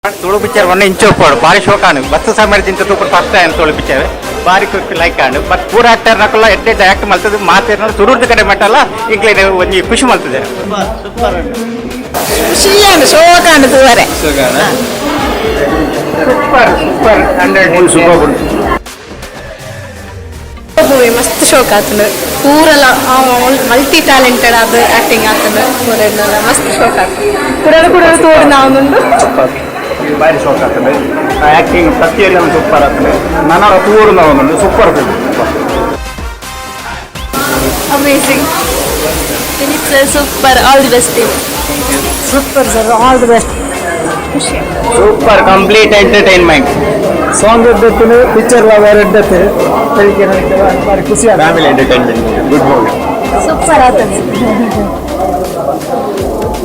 Tulu picture ಒನ್ನೆ ಇಂಚು ಉಪ್ಪೋಡು ಬಾರಿ ಶೋಕಾನು bus ಸಮಯ ತೂಪುಡು first time Tulu picture ಬಾರಿ ಕ್ವಿಕ್ ಲೈಕ್ ಆಂಡ್. ಬಟ್ ಪೂರ ಆಕ್ಟರ್ ನಕುಲ್ಲ ಎಡ್ಡೆ ಎಡ್ಡೆ ಆಕ್ಟ್ ಮಲ್ತದೆ. ಮಾತೆರ್ನ ಸುರುರ್ದು ಕಡೆ ಮಟ್ಟಲ್ಲ ಇಂಕ್ಲೇನೆ ಒಂಜಿ ಖುಷಿ ಮಲ್ತದೆ. ಖುಷಿയാണ്, ಶೋಕಾಂಡ್ ತೂವರೆ. Super super 100. Super. Movie ಮಸ್ತ್ ಶೋಕ್ ಆತಂಡ್. ಪೂರಲ ಮಲ್ಟಿ ಟ್ಯಾಲೆಂಟೆಡ್ ಆದ್ ಆಕ್ಟಿಂಗ್ ಆತಂಡ್. ಪೂರೆಡ್ನಲ ಮಸ್ತ್ ಶೋಕ್ ಆತಂಡ್. ಕುಡಲ ಕುಡಲ ತೋಡು ನಾವೊಂದು. ಬಾರಿ ಶೋಕ್ ಆಗ್ತದೆ. ಆ್ಯಕ್ಟಿಂಗ್ ಪ್ರತಿಯೊಂದು ಸೂಪರ್ ಆಗ್ತದೆ. ನನರ ತೂರು ಒಂದು super film. Amazing. Vineeth sir super, all the best. Super sir, all the best. Super, complete entertainment. Song ಎದ್ದತ್ತಿನ picture ಎದ್ದತ್ತೆ ಭಾರಿ ಖುಷಿ. Family entertainment, good movie. Super ಆತಂಡ್.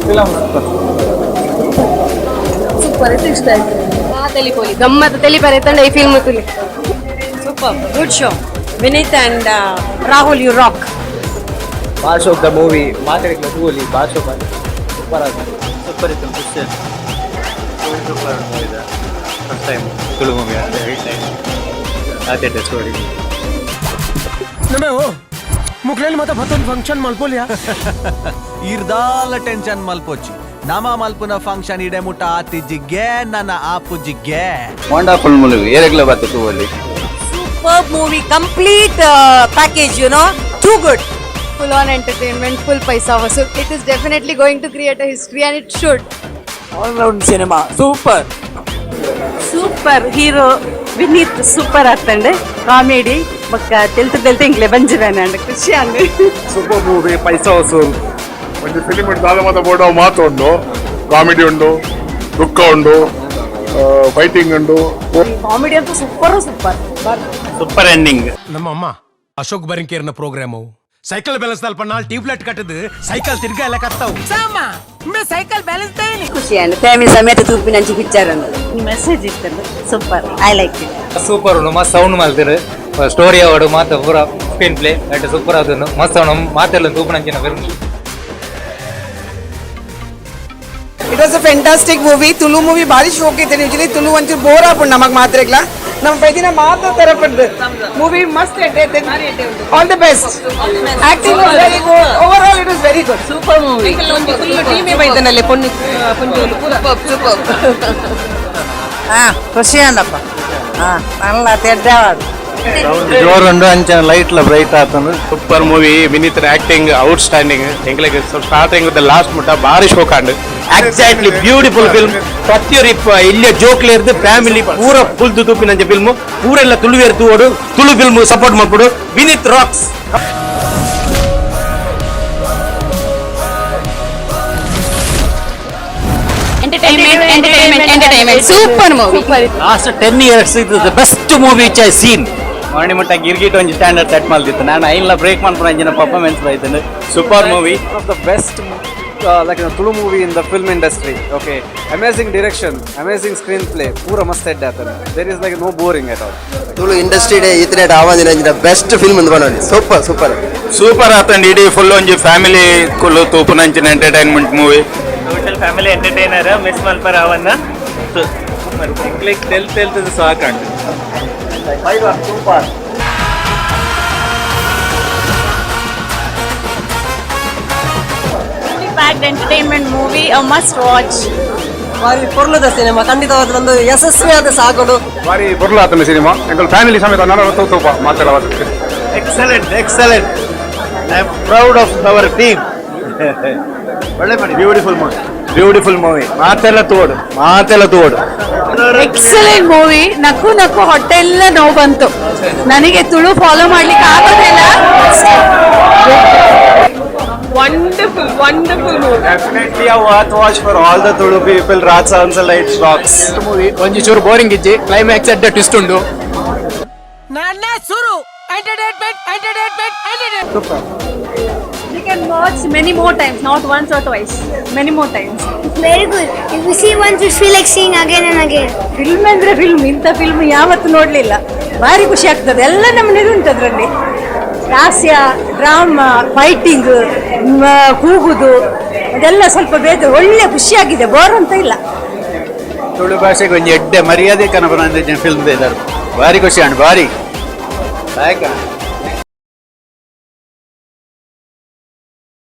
Film super. Super ಇತ್ತು, ಇಷ್ಟ ಆಯ್ತು. ತೆಲಿಪೋಲಿ ಗಮ್ಮತ್ ತೆಲಿಪರೆ ತಂಡ ಈ film ತುಲಿ. Super good show. Vineeth and Rahul, you rock. ಭಾಳ ಶೋಕ್ the movie. ಮಾತಾಡಿಲ್ಲ ತೂಲಿ ಭಾಳ ಶೋಕ್, ಸೂಪರ್ ಆಗಿದೆ. ಸೂಪರ್ ಇತ್ತು, ಖುಷಿ. ಸೂಪರ್ ಇದೆ. ಫಸ್ಟ್ ಟೈಮ್ ತುಳು ಮೂವಿ ಅದೇ ಸ್ಟೋರಿ. ಮುಕ್ಲೇಲಿ ಮತ್ತೆ ಮತ್ತೊಂದು ಫಂಕ್ಷನ್ ಮಲ್ಪೋಲಿಯಾ? ಇರ್ದಾಲ ಟೆನ್ಷನ್ ಮಲ್ಪೊಚ್ಚಿ. ನಮ ಮಲ್ಪುನ ಫಂಕ್ಷನ್ ಇಡೆ ಮುಟ್ಟ ಆತಿಜ್ಜಿಗೆ ನನ್ನ ಆಪುಜಿಗೆ. Wonderful movie. ಏರೆಗ್ಲ ಬತ್ತು ತೂವಲ್ಲಿ. Super movie, complete package, too good. Full on entertainment, full paisa vasool. It is definitely going to create a history and it should. All round cinema, super. Super. Hero Vineeth super ಆಗ್ತಂಡೆ. Comedy ಬೊಕ್ಕ ತೆಲ್ತು ತೆಲ್ತು ಇಂಕ್ಲೆ ಬಂಜಿದಾನೆ, ಖುಷಿ ಅಂಡ್. Super movie, ಪೈಸಾ ವಸೂಲ್. ಒಂದು film ದಾದ ಮಾತ board ಮಾತು ಉಂಡು, comedy ಉಂಡು, ದುಃಖ ಉಂಡು, ಫೈಟಿಂಗ್ ಉಂಡು. ಕಾಮಿಡಿ ಅಂತೂ ಸೂಪರ್ ಸೂಪರ್. Super ending. ನಮ್ಮ ಅಮ್ಮ ಅಶೋಕ್ ಬರಿಂಕೇರ್ನ ಪ್ರೋಗ್ರಾಮು ಸೈಕಲ್ ಬ್ಯಾಲೆನ್ಸ್ ದಲ್ಪ ನಾಲ್ ಟ್ಯೂಬ್ ಲೈಟ್ ಕಟ್ಟದು ಸೈಕಲ್ ತಿರ್ಗಾ ಎಲ್ಲ ಕತ್ತಾವು. Cycle balance. ಖುಷಿ ಅಂಡ್ ಫ್ಯಾಮಿಲಿ ಸಮೇತ ತೂಪಿನಂಚಿ ಪಿಕ್ಚರ್ ಅಂದು ಮೆಸೇಜ್ ಇತ್ತು. Super, I like it. Super ಉಂಡು, ಮಸ್ತ್ ಸೌಂಡ್ ಮಲ್ತಿರು. ಸ್ಟೋರಿ ಅವಡು ಮಾತ ಪೂರ ಸ್ಕ್ರೀನ್ ಪ್ಲೇ ಅಟ್ ಸೂಪರ್ ಆದನ್ನು. ಮಸ್ತ್ ಸೌಂಡ್ ಮಾತೆಲ್ಲ ತೂಪುನಂಚಿನ film. It was a fantastic movie. Tulu movie ಭಾರಿ ಶೋಕ್ ಇತ್ತು. ಯೂಶಲಿ ತುಳು ಒಂಚೂರು ಬೋರ್ ಆಪುಂಡು ನಮಗೆ ಮಾತ್ರೆಗ್ಲ. ನಮ್ಮ ಬೈದಿನ ಮಾತ್ರ ತರ ಮೂವಿ ಮಸ್ತ್. All the best. Acting was very good. Overall, it was very good. Super movie. Full ಟೀಮೇ ಬೈದನಲ್ಲೇ ಪೊಣ್ಣು ಪೊಂಜೋಲು. ಸೂಪರ್. ಹಾ, ಖುಷಿ ಅಂಡಪ್ಪ. ಹಾ, ನಲ್ಲ ತೆಡ್ಡವಾದ. ಜೋರುಂಡು, ಅಂಚ ಲೈಟ್ಲ ಬ್ರೈಟ್ ಆತಂದು. Super movie. Vineeth acting out standing. ಎಂಗ್ಲಿಗೆ ಸ್ಟಾರ್ಟಿಂಗ್ the last ಮುಟ್ಟ ಭಾರಿ ಶೋಕ್ and. Exactly, beautiful film. ಪ್ರತಿಯೊರಿ ಇಲ್ಲಿಯ ಜೋಕ್ಲೇರ್ದು ಫ್ಯಾಮಿಲಿ ಪೂರ ಫುಲ್ ತೂಪಿನಂಚ ಫಿಲ್ಮ್. ಪೂರೆಲ್ಲ ತುಳುವೇರ್ ತೂವಡು, ತುಳು ಫಿಲ್ಮ್ ಸಪೋರ್ಟ್ ಮಾಡ್ಬಿಡು. Vineeth rocks. Entertainment, entertainment, entertainment. Super movie. Last 10 years ಇದು the best movie which I seen. ಮಾರ್ನಿ ಮಟ್ಟ ಗಿರ್ಗಿಟ್ ಒಂಜಿ ಸ್ಟ್ಯಾಂಡರ್ಡ್ ಸೆಟ್ ಮಲ್ದಿತ್ತು. ನಾನು ಐನ್ಲ ಬ್ರೇಕ್ ಮನ್ಪುನ ಅಂಚಿನ performance ಬೈತಂಡು. Super movie. One of the best like Tulu movie in the film industry. Okay, amazing direction, amazing screenplay. ಪೂರ ಮಸ್ತ್ head ಆತನ. There is like no boring at all. Tulu industry day ಈತನೇಟ್ ಆವಂದಿನ best film ಅಂತ ಬನ್ನೋಡಿ. Super super. Super ಆತಂಡ್. ಇಡೀ full ಒಂಜಿ ಫ್ಯಾಮಿಲಿ ಕುಲ್ಲು ತೂಪುನಂಚಿನ entertainment movie. Total family entertainer, miss ಮಲ್ಪರ ಅವನ್ನ. ಕ್ಲಿಕ್ ತೆಲ್ ತೆಲ್ತದ ಸಾಕಂಡು. Super. Fully packed entertainment movie, a must watch. ಭಾರಿ ಪೊರ್ಲುದ ಸಿನಿಮಾ, ಖಂಡಿತವಾದ ಒಂದು ಯಶಸ್ವಿಯಾದ ಸಾಗೋಡು. ಭಾರಿ ಬೊರ್ಲು ಆತನ ಸಿನಿಮಾ. ಎಂಕಲ್ ಫ್ಯಾಮಿಲಿ ಸಮೇತ ನಾನು ತೂಪ ಮಾತಾಡವಾದ. Excellent, excellent. I am proud of our team. ಒಳ್ಳೆ ಮಾಡಿ. Beautiful movie, beautiful movie. ಮಾತೆಲ್ಲ ತೋಡು, ಮಾತೆಲ್ಲ ತೋಡು. Excellent movie. ನಕ್ಕು ನಕ್ಕು ಹೊಟ್ಟೆ ಎಲ್ಲ ನೋವು ಬಂತು ನನಗೆ. ತುಳು ಫಾಲೋ ಮಾಡ್ಲಿಕ್ಕೆ ಆಗೋದಿಲ್ಲ. Wonderful, wonderful movie. Definitely a worth watch for all the Tulu people. Raj Sounds Lights rocks. Movie ಒಂಜಿ ಚೂರು ಬೋರಿಂಗ್ ಇಜ್ಜಿ, ಕ್ಲೈಮ್ಯಾಕ್ಸ್ ಅಡ್ಡ ಟ್ವಿಸ್ಟ್ ಉಂಡು. ನನ್ನ ಸುರು entertainment, entertainment, entertainment. You can watch many more times, not once or twice, many more times. Very good. If you see once, you feel like seeing again and again. Film ಅಂದ್ರೆ film, ಇಂಥ film ಯಾವತ್ತು ನೋಡಲಿಲ್ಲ. ಭಾರಿ ಖುಷಿ ಆಗ್ತದೆ. ಎಲ್ಲ ನಮ್ಮನೇದು ಉಂಟು ಅದರಲ್ಲಿ. ಹಾಸ್ಯ, ಡ್ರಾಮಾ, ಫೈಟಿಂಗ್, ಕೂಗುದು ಅದೆಲ್ಲ ಸ್ವಲ್ಪ ಬೇರೆ. ಒಳ್ಳೆ ಖುಷಿಯಾಗಿದೆ, ಬೋರ್ ಅಂತ ಇಲ್ಲ. ತುಳು ಭಾಷೆಗೆ ಒಂಜಿ ಎಡ್ಡೆ ಮರ್ಯಾದೆ ಕನಪನ ಫಿಲ್ಮ್ ಇದ್ದಾರೆ. ಭಾರಿ ಖುಷಿ ಅಂಡ್ ಭಾರಿ ಲಾಯಕ.